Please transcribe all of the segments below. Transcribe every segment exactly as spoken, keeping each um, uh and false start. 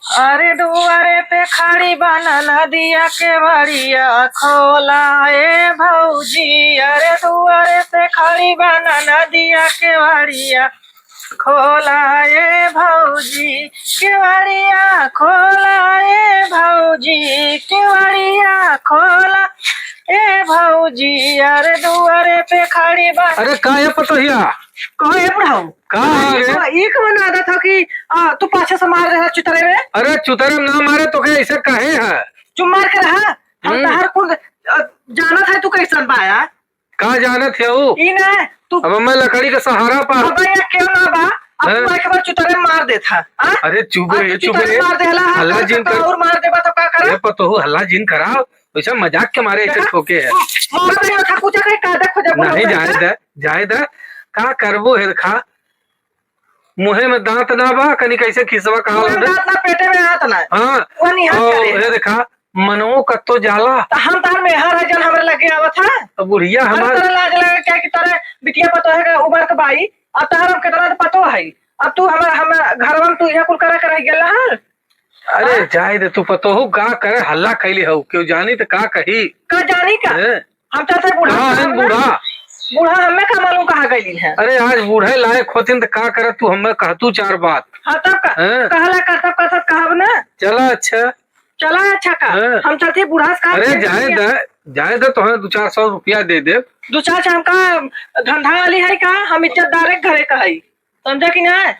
अरे दुआरे पे खड़ी बा ननदिया, केवड़िया खोला ए भौजी। अरे दुआरे पे खड़ी बा ननदिया, केवड़िया खोला ए भौजी, केवड़िया खोला ए भौजी, केवड़िया खोला ए भौजी। अरे दुआरे पे खड़ी बा। अरे का है पतोहिया? कहो ए बुढ़ऊ। का रे? ई कवन आदत है कि, आ, तू पाछे से मार देला चुतरे में? अरे चुतरे में ना मारे तो क्या ऐसे कहे है? चुप मार के रहा। हम हम्म। तहार कुल, अ, जानत है तू कैसन बाया। का जानत है ऊ? ई ना, तू अब मैं लकड़ी का सहारा पा अब या क्यों ना बा? अब हैं? तू एक बार चुतरे में मार देत है, हाँ? अरे चुप अब रे, तू चुप चुतरे रे। में मार देला, हाँ, हल्ला कल जिन का कर। और मार देबा तो का करे? ये पतोहू हल्ला जिन कराओ, वैसे मजाक के मारे ऐसे देखा? ठोके है। मारा नहीं उठा पूछा कहीं का देखो जब नहीं, बोलो जाए दे, जाए दे। का करबो है खा, मुँहे में दाँत ना बा, कनी कैसे खिसवा कहा मुँहे में लगे? दाँत ना, पेटे में हाथ ना। हाँ। वो नहीं हाथ और करे। ये देखा, मनवो कत्तो जाला। त हम तार मेहर है, जन हमरे लगे आवत है। तो बुढ़िया अरे हमार तोरे लाज लगे क्या कि तोरे बिटिया पतोह के उबर के बाई, अब तार हम कितना तो पतो है। अब तू हमर, हमर घरवा में तू इहे कुल करे, करे गेला है। अरे हाँ? जाए दे, तू पतोहू का करे, हल्ला कैली हऊ, केहू जानी त का कही? का जानी का? हैं? हम चलते बूढ़ा कहाँ है कहाँ बूढ़ा? बूढ़ा हमें का मालूम कहाँ गइली है। अरे आज बूढ़े लायक होतिन त का करत तू हमें कहतू चार बात। हाँ तब का? हैं? कहला का तब का तब कहब ना। चला अच्छा। चला अच्छा का? हैं? हम चलते बूढ़ा से कहा अरे कि जाए दे, जाए दे, तोहरे दो चार सौ रुपया दे दे। दो चार सौ हमका धंधा वाली है का? हम इज्जतदार के घरे का है, समझा कि ना?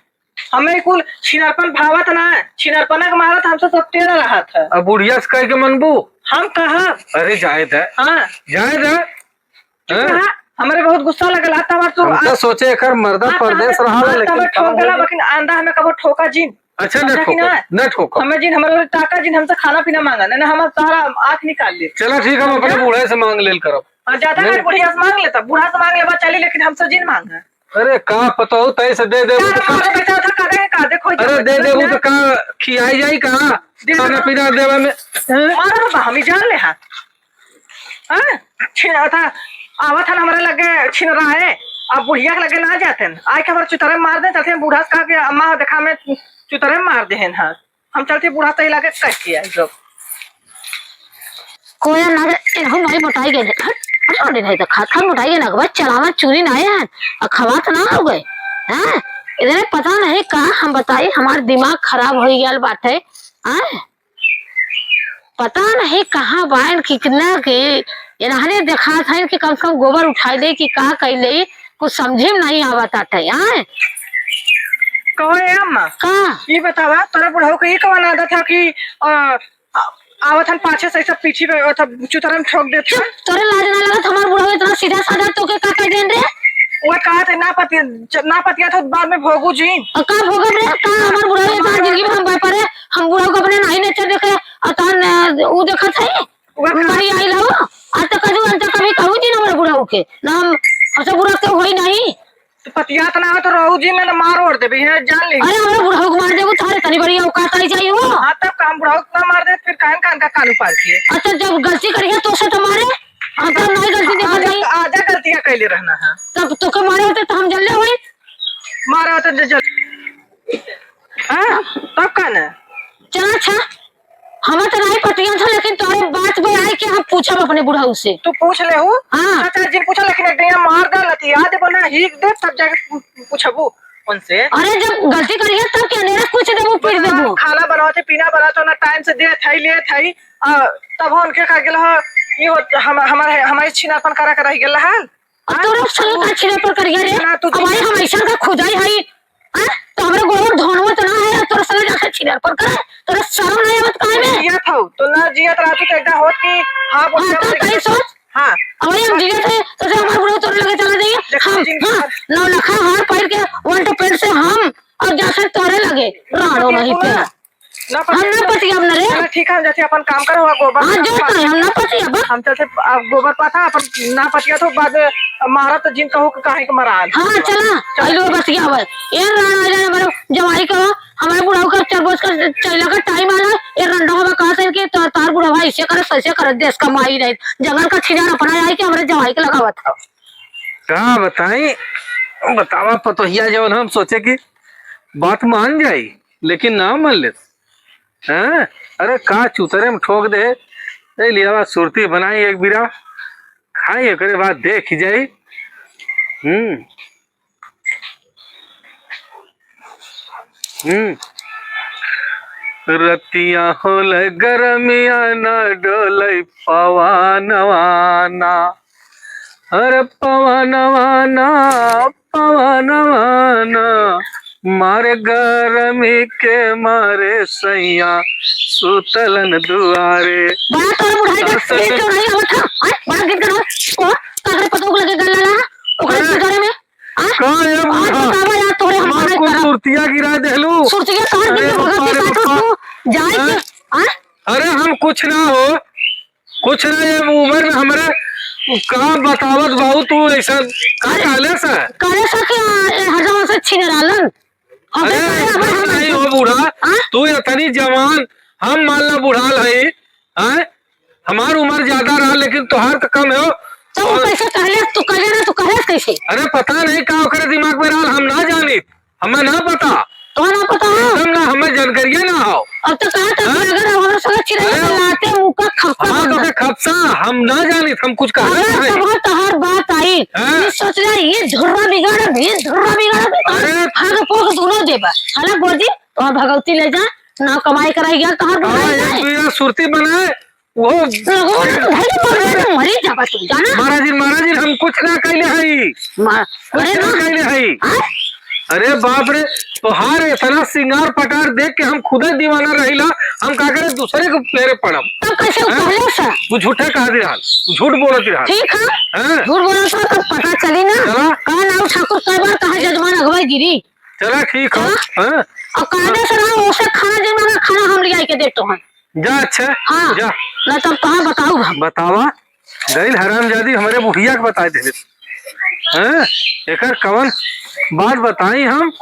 हमें कुल छिनरपन भावत ना, छिनरपना के मारत हमसे सब टेढ़ रहत है। अब बुढ़िया से कह के मनबू? हम कहब। अरे जाए दे। हाँ। जाए दे। चुप हैं? रहा, हमरे बहुत गुस्सा लगल। आज तो हमार तू हम तो आज, सोचे एकर मर्दा आज तो परदेस हमें, रहा, आज तो लेकिन हमें का ठोक गला, हो गया? लेकिन आंदा हमें कबो ठोका जिन। अच्छा, न समझा कि ठोको, ना? न ठोको। हमें जिन, हमारे ताका जिन, हमसे खाना पीना मांगा, नहीं, नहीं, हमार सारा आँख निकाल ले। चला ठीक, हम अपने समझा? बूढ़ा से मांग लेल करब। हाँ, जाता नहीं। कर बुढ़िया से मांग लेता, बूढ़ा से मांग लेबा चली, लेकिन हमसे जिन मांगा। अरे का पतोहू तय से दे देबू का तो का? मारे बेटा था, का दे, का दे, खोई अरे दे दे, देबू ना। तो का खियाई जाई का? दे दे। खाना पीना देवे में, हैं? मारा बाबा, हम ही जान ले हा। हाँ? छिन-, अथा, आवत हन हमरे लगे छिनराए, अब बुढ़िया के लगे ना जाते हैं। आए के हमारे चुतरे मार दे, चलते हैं बूढ़ा से कहा के अम्मा देखा में चुतरे मार दे हैं, हाँ। हम चलते बूढ़ा तही लागे कह के आई जब। कोया ना रे, एनहु नहीं मोटाई गए। हट, हट, अरे नहीं तो खात खात मोटाई गए ना, बस चलावन चूरी ना आए हैं, और खवात ना हो गए। हैं? इतने पता नहीं का हम बताई, हमार दिमाग खराब हो गया बाटे। हैं? पता नहीं कहाँ बाइन, कितना के इन्हने देखात है कि कम से कम गोबर उठाई ले कि का कई ले, कुछ समझे में नहीं आवत आटे, हैं? कहो ए अम्मा, का? ई बतावा, तोरा बुढ़ऊ के ई कवन आदत है कि, अ, आ-, आवत हन पाछे से सब पीछी पे, अ, चुतरन ठोक देत चुप, हन? तोरे लाज ना लगत? हमार बुढ़ऊ इतना सीधा साधा तोके का कह देन रे? वो कहा थे ना पति-, च-, ना पतिया था बाद में भोगू जी। और का भोगब रे? का हमार बुढ़ऊ इतना जिंदगी में हम भय पड़े, हम बुढ़ऊ को अपने नहीं नेचर देखे, और तान, अ, ऊ देखत है? उहे हम कहा। बड़ी आई लाओ, आज तक कजू, आज तक कभी कहू जी ना हमारे बुढ़ऊ के, ना हम, हमसे बुढ़ऊ के होई नहीं। तो पतियात ना हो तो रहू जी, मैं ना मार ओढ़ देबे, ये जान ले। अरे, हमारे बुढ़ऊ को मार देबू, तोहरे तनी बड़ी औकात आई चाहिए हो। हाँ, तब काम बुढ़ऊ को ना मार दे, फिर कान कान का कान उपाड़ के। अच्छा, जब गलती करिए तो से तो मारे, हम तो नहीं गलती देखा आजा, जाई। आजा गलतियाँ कैले रहना है। तब तो के मारे होते तो हम जल्ले होई। मारा होते तो जल-, हाँ, तब का ना? चला अच्छा, हमें तो नहीं पतिया था, लेकिन तोरे बात पे आए के हम पूछब अपने बुढ़ऊ से। तू पूछ ले हूँ। हाँ। चाचा जी ने पूछा, लेकिन एक दिन मार दे, लतिया दे, बोला, हीक दे, तब जाके पू-, पूछबू उनसे। अरे, जब गलती करिए, तब क्या, नहीं कुछ देबू, पीट देबू। खाना बनावत है, पीना बनावत है, ना टाइम से दे थाई, ले थाई, आ, तब उनके का गेल हो, ये हो, हम, हमारे, हमारे छीनापन करा के रह गेल है। अब तोरा संग का छिरे पर करिया रे? ना, तू अब भाई हम ऐसा का खुदाई हई, हाँ? तो हमरे गोबर धोनवा तो ना है, तोरा संग जाके छिरे पर करे, तोरा शर्म नहीं आवत काहे में? जियत हऊ, तो ना जियत रहतू तो एकदम होत कि हाँ, बोल हाँ, तो तई सोच। हाँ। अब भाई हम जियत है, तो से हमार बुढ़ऊ तोरे लगे चला जाइए। देखो, हम, जिन हाँ, नौलखा हार पहिर के, one to pant से हम, और जाके तोरे लगे, राड़ो नहीं तेरा। ना हम ना पतियाब। पतियाब ना रे। चला ठीक है, हम जैसे अपन काम करो, गोबर हाँ, जो पाता। तो है, हम ना पतियाब। हम चलते अब गोबर पाथा अपन ना पतिया तो बाद में मारा तो जिन कहू के काहे के मराल। हाँ, चला, चलो बतियाब। ए राणा रे, हमारे जवाई का, हमारे बुढ़ऊ का चरबोस का चैला का टाइम आला। ए रंडो हवा कहा से कि तो तार बुढ़वा ऐसे करे, ऐसे करे, देश का माई रहे, जंगल का छिनार अपना आई के हमारे जवाई के लगावत है। का बताई, बतावा पतोहिया जवन हम सोचे कि बात मान जाई, लेकिन ना मान ले। हैं? अरे का चूतरे में ठोक दे। ए लियावा, सुरती बनाई एक बिरा, खाई, एकरे बाद देखि जाई। हम्म। हम्म। रतिया होले गरमिया न डोले पवनवा ना। अरे पवनवा ना, पवनवा ना, मारे गरमी के मारे सैया सुतलन दुआरे। बड़ा तोर बुढ़ाई का असल तेज में क्यों नहीं आवत है? आय, बड़ा गिर कर हो। ओ, काकर पतोह लगे गल्ला ला, ओकरे अरे, के घरे में। आ? का है आज बूढ़ा? बतावा यार, तोरे हमार हमारे कुल तरफ। सुरतिया गिरा देहलू। सुरतिया तोहर अरे गिर बप्पा रे भगत बप्पा। तू जाए हैं? के, आ? अरे हम कुछ ना हो, कुछ ना, ये उम्र में हमरे का बतावत बाबू तू ऐसा का अरे, कहले से? कहले से कि, आ, ए, हरदम से छिनरालन। हम अरे, कहे, अब ऐसा हम नहीं हो बूढ़ा, हाँ? तू इतनी जवान, हम मान ला बुढ़ाल है, हैं? हमार उम्र ज्यादा रहा, लेकिन तोहार तो कम है हो। तो वो और कैसे कहले, तू कहले ना, तू कहले कैसे? अरे, पता नहीं का ओकरे दिमाग में रहल, हम ना जानी, हमें ना पता। तो ना पता है? एकदम ना, हमें जानकारिये ना हो। अब तो कहा था कि हाँ? अगर हम हमारे साथ चिल्लाए अरे, तो लाते मुंह का खपका हाँ, तो बनता। के खपसा, हम ना जानी, हम कुछ कहते अगर नहीं। तब तोहार बात आई, हाँ? ये सोच रहा, ये धुर्रा बिगाड़ब, ये धुर्रा बिगाड़ब, अरे। भाग पोग दोनों देबा। है ना, बोल दी, तो भगवती ले जा, ना कमाई कराई गया, तोहार हाँ, बनाई एक जाए। दुइया सुरती बनाए, वो लगो ना, धरे पकड़े तो मरी जाबा तू, जाना? महाराज जी, महाराज जी, हम कुछ ना कहले हई। मा-, कुछ अरे ना ना। कहले हई। हाँ? अरे बाप रे, तोहार इतना सिंगार पटार देख के हम खुदे दीवाना रहिला, हम का करे दूसरे के फेरे पड़ब। तब कैसे हाँ? उतरले सा? तू झूठे कहा दे रहल, तू झूठ बोलत रहल। ठीक है। हाँ? झूठ बोलत हो तब पता चली ना। चला। कहा नाऊ ठाकुर कई बार कहा जजमान अगुवाई गिरी। चला ठीक है। हाँ? हाँ? और कायदे से रहो, ओसे खाना जमा खाना हम ले आके देतो हैं। जा अच्छा, हाँ, जा। ना तब कहाँ बताऊ हम? बतावा, गइल हरामजादी हमरे बुढ़िया के बताइ देले। हैं? एकर कवन बात बताई हम?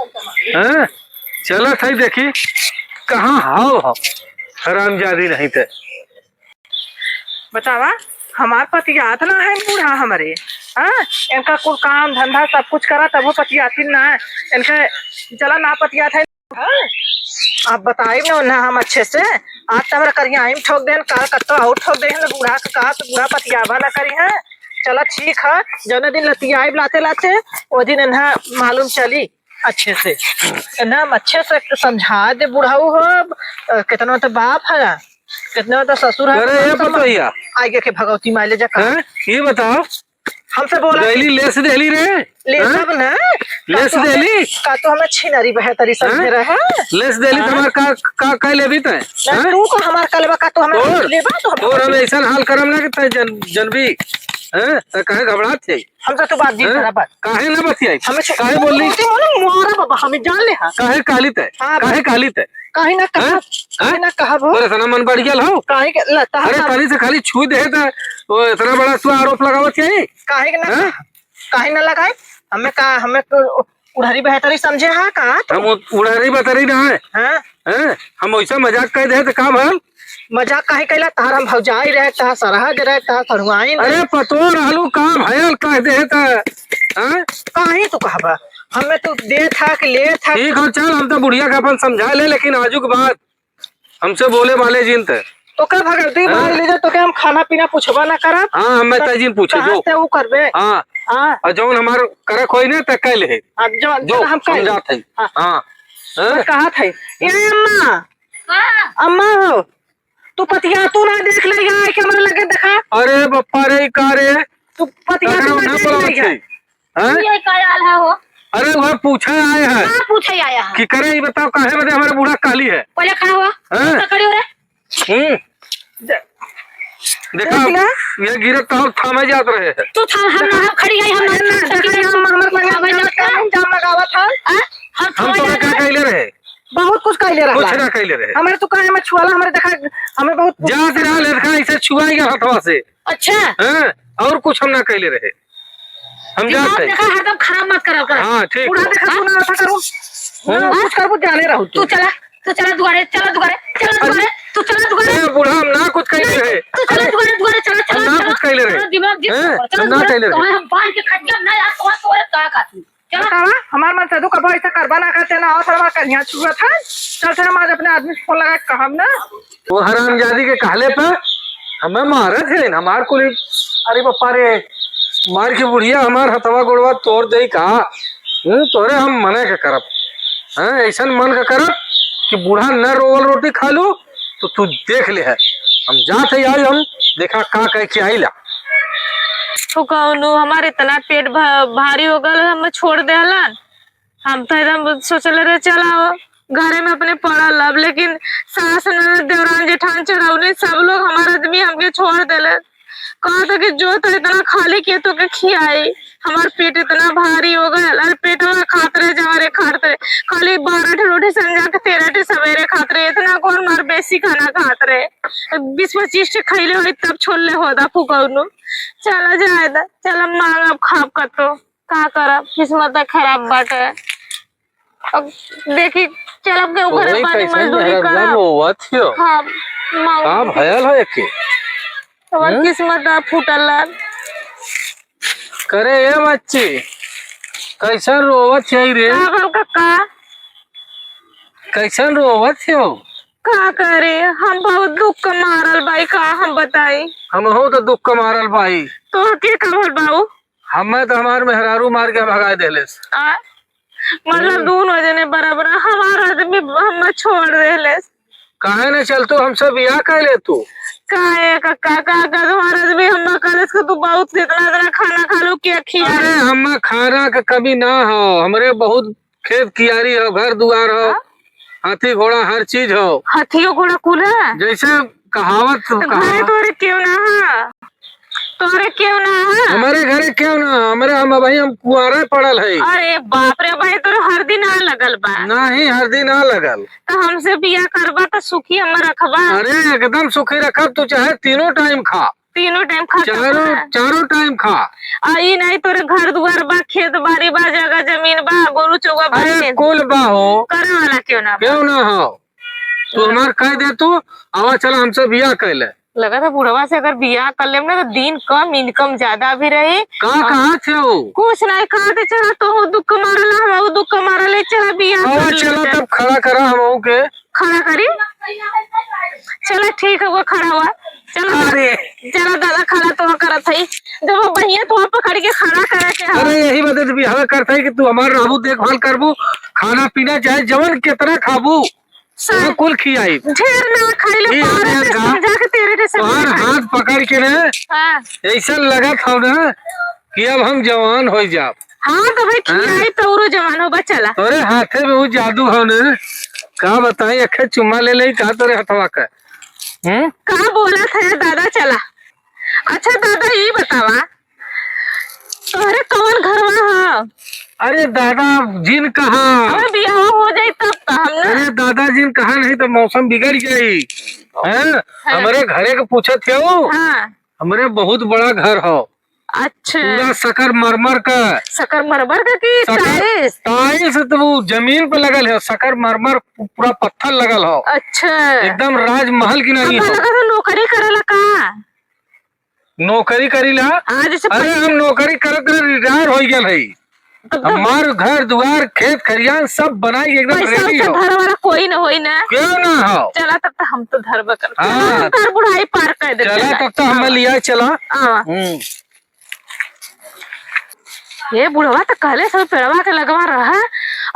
हैं? चलत है देखी, कहाँ हाव हम? हरामजादी नहीं ते। बतावा, हमार पतियात ना है बूढ़ा हमरे। हाँ? इनका कुल काम धंधा सब कुछ करा तबो पतियाती ना है। इनका चला ना पतियात है। हाँ, अब बताइब ना उन्हें हम अच्छे से। आज तो हमरा करिया आइम ठोक देन, काल कत्तो और ठोक देन, बूढ़ा के कहा तो बूढ़ा पतियाबा ना करी है। चला ठीक है, जौने दिन लतियाइब लाते लाते, वो दिन इन्हें मालूम चली अच्छे से। इन्हें हम अच्छे से समझा दे बुढ़ाऊ हो, अ, कितना तो बाप है, कितना तो ससुर है, अरे, तो ये हम तो पतोहिया। आगे के भगवती माई ले जा कहा। हैं? ये बताओ, हमसे बोला गैली लेस देली रे? ले हैं? सब ना। लेस का तो हमें, देली? का तो हमें छिनरी बहतरी समझे हैं? रहे। लेस देली तो हाँ? हमार का, का, का लेबी तै? ना हैं? तू को हमार कलवा का तो हमें और? लेबा तो हम और हम ऐसा हाल करम ना कि तै जन-, जनबी। हैं? तै काहे घबरात है? हम तो तू बात जी हैं? करा बात। काहे ना बतियाई? हमें छु-, काहे बोलली? तू बोलो मोरा बाबा, हमें जान ले हाँ। काहे काली तै? हाँ, काहे बस। काली तै? काहे ना कहा, हैं? काहे हैं? ना कहा वो? और इतना मन बढ़ गया हो? काहे के, ल-, तहा अरे ना तनी से खाली छुई दे त, वो इतना बड़ा तू आरोप लगावत है? काहे के ना हैं? कहा? काहे ना लगाए? हमें का, हमें तो उड़हरी बहतरी समझे हा का तू? हम उ-, उड़हरी बहतरी ना है। हाँ। हैं? हम वैसा मजाक कह दे त का भल? मजाक काहे कैला? तहार हम भौजाई रहे, तहार सरहज रहे, तहार सढ़ुआइन रहे। अरे पतो रहलू का भयल कह दे त, हैं? काहे तू कहबा? हमें तू दे था कि ले था? ठीक हो, चल हम तो बुढ़िया के अपन समझा ले, लेकिन आजू के बाद हमसे बोले वाले जिन ते। तो का भगवती हाँ। मान लीजिए, तो क्या हम खाना पीना पूछबा ना करब? हाँ, हम मैं तो जिन पूछे कहाँ जो। से वो करबे? हाँ। हाँ। और जौन हमार करक होई ना, त कह ले। हाँ, जो, जो जो हम कह समझात है। हाँ। हाँ। मैं हाँ? कहा था, ए अम्मा, हाँ। अम्मा हो, तू पतिया तू ना देख ले, यहाँ आके हमारे लगे देखा। अरे बप्पा रे, का रे? तू पतिया तू ना देख ले, हैं? ये का आल है हो? अरे वह पूछे आए हैं। हाँ, पूछे आया है। कि करे, ये बताओ, काहे बदे हमारे बूढ़ा काली है? पहले खड़ा हुआ। हैं? तो खड़ी हो रे। हम्म। दे-, देखा, देख ला। ये गिरत तो हम थामे जात रहे हैं। तू थाम, हम ना, हम खड़ी है, हम ना अरे ना, थाम सकी। देखा, हम मर, मर, मर, थामे जात जाम, रहे। जाम लगावत है। हाँ? हम हम थामे तो जात क्या रहे। कहले रहे? बहुत कुछ कहले रहा। कुछ ना कहले रहे। हमारे तो कहा, हमें छुआला, हमारे देखा, हमें बहुत जात रहा, लड़का ऐसे छुआएगा हाथवा से। अच्छा। हाँ, और कुछ हम ना कहले रहे। हम दिमाग जात है। देखा, हरदम खराब मत करा कर। हाँ, ठीक बूढ़ा है। देखा, तू ना ऐसा करो। हाँ? ना कुछ करबो, जाने रहो तू। तू चला, तू चला दुआरे, चला दुआरे, चला अरे, दुआरे, तू चला दुआरे। अरे, बूढ़ा, हम ना कुछ कहले नहीं, रहे। तू चला अरे, दुआरे, दुआरे, चला, हम चला, ना चला, कुछ कहले रहे। चला, दिमाग जिस हैं? पर, चला हम ना दुआरे, कहले रहे। तोहे हम बांध के खटिया में ना यार, तोहे, तोहे का काटू। बतावा, हमार मन से तू कबो ऐसा करबा ना करते ना, और हमार कन्या छुअत है। चल, चल, हम आज अपने आदमी से फोन लगा के कहब ना। वो हरामजादी के कहले पे हमें मारत है, हमार कुली। अरे बापा रे, मार के बुढ़िया हमार हथवा गोड़वा तोड़ दे का? हम्म, तोरे हम मने के करब। हैं, ऐसन मन के करब कि बूढ़ा न रोवल रोटी खा लू, तो तू देख ले है। हम जात है, आई हम देखा का कह के आइला। तो कौनो हमार इतना पेट भा-, भारी हो गल, हम छोड़ देहलन। हम तो एकदम सोचले रहे, चल आओ, घरे में अपने पड़ल अब, लेकिन सास, ननद, देवरान, जेठान, चढ़ौनी, सब लोग हमार आदमी हमके छोड़ देले। कहत कि जो तो इतना खाली के तो के खियाई, हमार पेट इतना भारी हो गयल। अरे पेटवा खात रहे, जवारे खात रहे, खाली बारह ठे रोटी संझा के, तेरह ठे सवेरे खात रहे, इतना कौन मार बेसी खाना खात रहे, बीस पच्चीस ठे खैले होई तब छोड़ले होदा फुकौनो। चला जाए दा, चला मांगब खाब कतो। का करब, किस्मत खराब बाटे। अब देखी, चलब के ओकरे वही पानी कैसन मजदूरी मेहरारू करब। रोवत हियो। हाँ, मांग का भयल है एके? हमार हम्म? किस्मत फूटल है। करे ए बच्ची, कैसन रोवत है रे? का भल काका? कैसन रोवत हो? का करे, हम बहुत दुख के मारल बाई, का हम बताई? हमहू तो दुख के मारल बाई। तो के का भल बाऊ? हमें तो हमार मेहरारू मार के भगा देलेस। आ? मतलब हम्म। दोनों जने बराबर, हमार आदमी हमें छोड़ देलेस। काहे न चल तू हमसे बियाह कर ले तू? काहे काका, काका, तुम्हार आदमी हमें कलेस के तू बहुत इतना, इतना खाना खा लो, क्या खिया? अरे हमें खाना के कमी ना हो, हमरे बहुत खेत कियारी हो, घर दुआर हो, हाँ? हाथी घोड़ा हर चीज हो। हाथियो घोड़ा कुल है? जैसे कहावत तो कहा घरे तोरे क्यों ना है? तोरे क्यों ना है? हमारे घरे क्यों ना है? हमरे, हम अबही हम कुआरे पड़ल है। अरे बाप रे, भाई तोरे हरदी ना लगल बा। नहीं, हरदी ना लगल। तो हमसे बियाह करबा तो सुखी हम रखबा। अरे एकदम सुखी रखब, तू चाहे तीनों टाइम खा। तीनों टाइम खा चारों, सकबा। चारों टाइम खा। आ ई नहीं तोरे घर दुआर बा, खेत बाड़ी बा, जगह जमीन बा, गोरू चौवा बा, अरे खेत। कुल बा हो। करे वाला क्यों ना बा? क्यों ना हो? तू हमार कह दे तू, आवा चला हमसे बियाह कर ले। लगा था बुढ़वा से अगर बियाह कर लेम ना तो दिन कम इनकम ज्यादा भी रही। का और कहा थे वो? कुछ नहीं कहा थे, चला तो वो दुख मारला, हम वो दुख मारले, चला बियाह आवा कर चला लेते। तब खड़ा करा हम के। खड़ा करी। चला ठीक है, वो खड़ा हुआ। चला अरे। चला दादा खड़ा तो करत है। जब वो बहिया तो पकड़ के खड़ा करे के है। अरे यही बदे तो बियाह करत है कि तू हमार रहबू, देखभाल करबू, खाना पीना चाहे जवन कितना खाबू। सब कुल खियाई। ढेर ना खाई ले, ई बारह हमार टे का? समझा के तेरे टे समझा तोहार खाई। हाथ पकड़ के ना, हाँ। ऐसा लगत हो ना कि अब हम जवान हो जाब। हाँ, तो भाई हाँ। खियाई तो औरो जवान हो, बा चला। तोरे हाथे में वो जादू हो ना, का बताई, अखे चुम्मा ले ले, का तोरे हथवा का? हम्म? का बोला था दादा, चला। अच्छा दादा, ई बतावा, तोहरे कवन घरवा ह? अरे दादा, जिन कहा। अबे बियाह हो जाई तब तो हम ना। अरे दादा, जिन कहा नहीं तो मौसम बिगड़ जाई। हैं? हाँ। हमरे घरे के पूछत हो? हाँ। हमरे बहुत बड़ा घर हो। अच्छा। पूरा संगमरमर का। संगमरमर का कि संगर-, tiles? Tiles तो वो जमीन पे लगल है, संगमरमर पू-, पूरा पत्थर लगल हो। अच्छा। एकदम राजमहल की नहीं हमका हो। लगा था नौकरी करेला का? नौकरी करीला? हाँ, जैसे अरे, पैसा हम नौकरी करत रहे, retire हो गया है। तब तो हमार घर दुआर, खेत खरियान सब बनाई के एकदम पैसा ready वैसा हो। धरे वाला कोई न होई ना। क्यों ना हो? चला, तब तो हम तो धरबे करते हैं। हाँ। हम तो बुढ़ाई पार कर देते चला, हैं। तब तो हमें हाँ। लिया चला। हाँ। हम्म। ये बुढ़वा तो कहले सब पेड़वा के लगवा रहा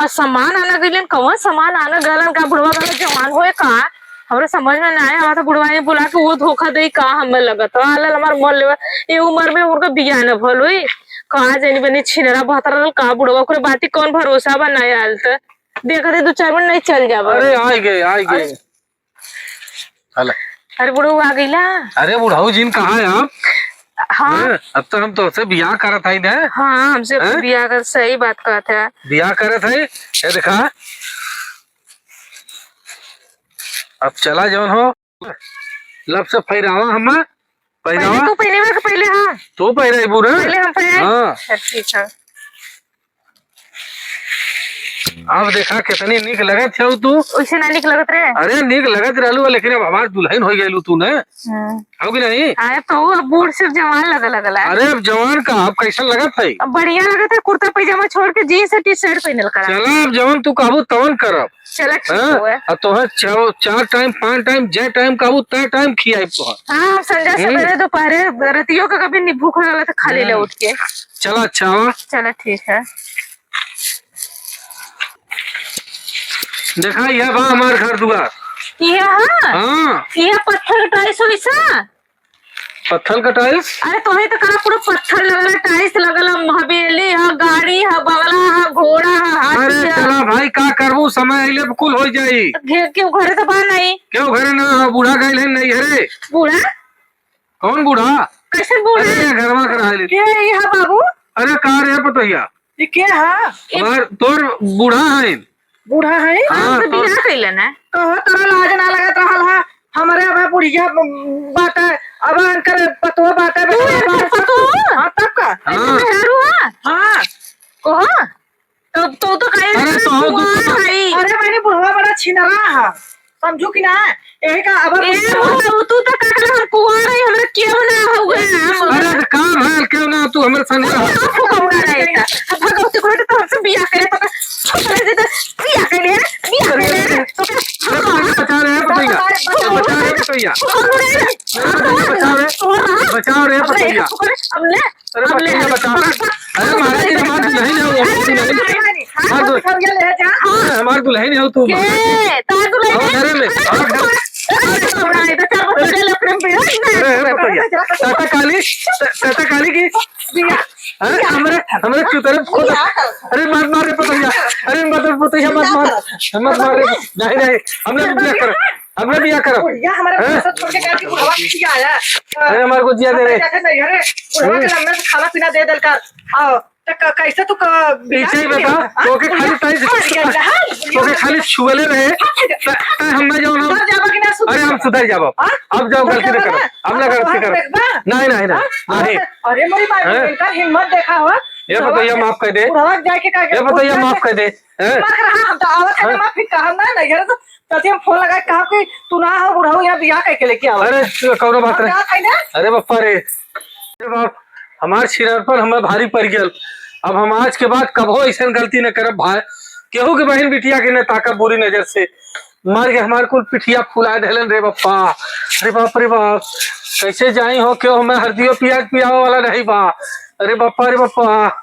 और सामान आना गइलन, कौन सामान आना गलन का? बुढ़वा गलन जवान होए का? हमरे समझ में ना आया। हमारा तो बुढ़वा ने बुला के वो धोखा दे का, हमें लगत है आलल हमार मन लेवा। ये उम्र में उनका बियाह न भल हुई। का जानी बनी छिनरा भतरा रहल का बुढ़वा, ओकरे बाती कौन भरोसा बा, ना आयल त देखते दो चार मिनट नहीं चल जाबा। अरे आ गए, आ गए। अरे। हला। अरे बुढ़ऊ आ गइला। अरे बुढ़ऊ जिन कहाँ है आप? हाँ। हैं? अब तो हम तोसे बियाह करत हई ना। हाँ, हमसे हैं? बियाह कर, सही बात कहत है। बियाह करत हई, ये देखा। अब चला जौन हो, लब से फैरावा हमें, पहले पहरावा। तू पहले, मैं पहले, हाँ। तू पहराई बुरा। पहले हम पहराई। हाँ। अच्छा, ठीक है। अब देखा, कितनी नीक लगत हऊ तू। ओइसे ना नीक लगत रहे। अरे, नीक लगत रहलू, लेकिन अब हमार दुलहिन होइ गइलू तू न। हम्म। हऊ कि नहीं? अरे, तो वो बूढ़ से जवान लगे लगला। अरे, अब जवान का, अब कइसन लगत है? अब बढ़िया लगत है, कुर्ता पैजामा छोड़ के jeans और T-shirt पहिनल करा। चला, अब जवन तू कहबू, तवन करब। चला, ठीक हाँ? हुआ। अब तोहे चार, चार time, पाँच time, जे time कहबू, तय time खियाइब तोहे। हाँ, हम संझा हम्म। सवेरे, दोपहरे, रतियो का कभी नहीं भूख लगला तो खा ले ले हम्म। उठ के। चला, अच्छा, आवा। चला, ठीक है। देखा, यह बा हमार घर दुआर। यह हाँ? हाँ। यह पत्थर का tiles वैसा? पत्थर का tiles? अरे, तोहे तो करा पूरा पत्थर लगल, tiles लगल, हवेली ह, गाड़ी ह, बंगला ह, घोड़ा ह, हाथी अरे ह। चला भाई, का करबू, समय अइले पे कुल होइ जाई। तो घे-, केहू घरे तो बा नहीं। केहू घरे ना ह, बूढ़ा गइल है नैहरे। बूढ़ा? कौन बूढ़ा? कैसे बूढ़ा? अरे, ये घरवा के रहा है। के है ये बाबू? अरे, का रे पतोहिया? ये के है? हमार, तोर बूढ़ा है। बूढ़ा है? हाँ, हम तो तो बियाह कइले ना। कहो, तोरा लाज ना लगत रहल है। हमरे अब बुढ़िया ब-, बाटे, अब अंकर पतोह बाटे, तू बेटा अंकर बाटे। पतोह? हाँ, तब का? हाँ। मेहरारू है? हाँ। कहो। तो, तो, तो कहे अरे, तो हो कुंवार दुख। है। अरे, मैंने बुढ़वा बड़ा छिनरा है। समझू कि ना? यही का अब ए, बुढ़वा, तू तो का कहला, हम कुंवार है, हमरा केहू ना हो गए। अरे, तो का भल, केहू ना, तू हमरे संग रह। हम कुंवार है, तो अब भगवती को तो हमसे बियाह करे, तो छोड़ दे, तो बियाह कर ले, बियाह कर ले, तो अरे, पतोहिया, बचा रहे, पतोहिया। बचा रहे, पतोहिया। अरे, पतोहिया, बचा रहे, बचा रहे, पतोहिया। अब ले, अरे, अब ले। पतोहिया, बचा। अरे, महाराज जी, हमार दुलहिन है, वो हमार दुलहिन। हमार दुल-, अरे, हमार दुलहिन है, तू। के? तार दुलहिन है? हमारे में। अरे, अरे, पतोहिया। ता-, ता काली, ता-, ता काली की। हैं? हमरे, हमरे चुतरे खोद। अरे, मत मार रे पतोहिया। अरे, मत रे पतोहिया, मत मार। मत मार रे। नहीं, नहीं, हमने बियाह कर। हमने बियाह कर। बुढ़िया हमारे हैं? भरोसा छोड़ के गया कि बुढ़वा किसी का आया। अरे, हमारे को जिया दे रे। जाके नहीं, अरे, बुढ़वा के हम्म। लम्बे से खाना पीना दे देलकर। आओ, तो क-, कैसे तू क-, बिगाड़ पीछे ही दिया? बता, हाँ? तोके खाली बुढ़िया, टाइम, हाँ, बुढ़िया, हाँ, बुढ़िया। तोके खाली छुअले रहे। हाँ, हाँ, त-, त-, हम ना जाओ ना। सुधर जाबा कि ना सुधर हम जाबा? सुधर जाबा। हाँ? अब जाओ, सुधर गलती ना जाबा करो। ना? हम ना अब गलती तोहार करो। देखबा? नहीं, नहीं, नहीं, हाँ? नहीं। अरे मोरी बात, हैं? इनका हिम्मत देखा हो। ये बुढ़वा बताइए, के, माफ कर दे। बुढ़वा के जाके का ये बताइए, बुढ़वा माफ के कर दे। हैं? मत रहा, हम तो आवत है, हैं? माफी कहब ना, नहीं है तो तब हम फोन लगा के कहा कि तू ना हो बुढ़ऊ, यहाँ बियाह कइके लेके आवा। अरे, तू कौनो बात हम नहीं। क्या कहें? अरे बप्पा रे, अरे बाप, हमार छिनरपन हमें भारी पड़ गयल। अब हम आज के बाद कबो ऐसन गलती न करब भाई। केहू के बहिन बिटिया के न ताकब बुरी नजर से। मार के हमार कुल पिठिया फुला देलन रे बप्पा। अरे बाप रे बाप, कैसे जाई हो, केहू हमें हरदियो पियाज पियावे वाला नहीं बा। अरे बप्पा रे बप्पा।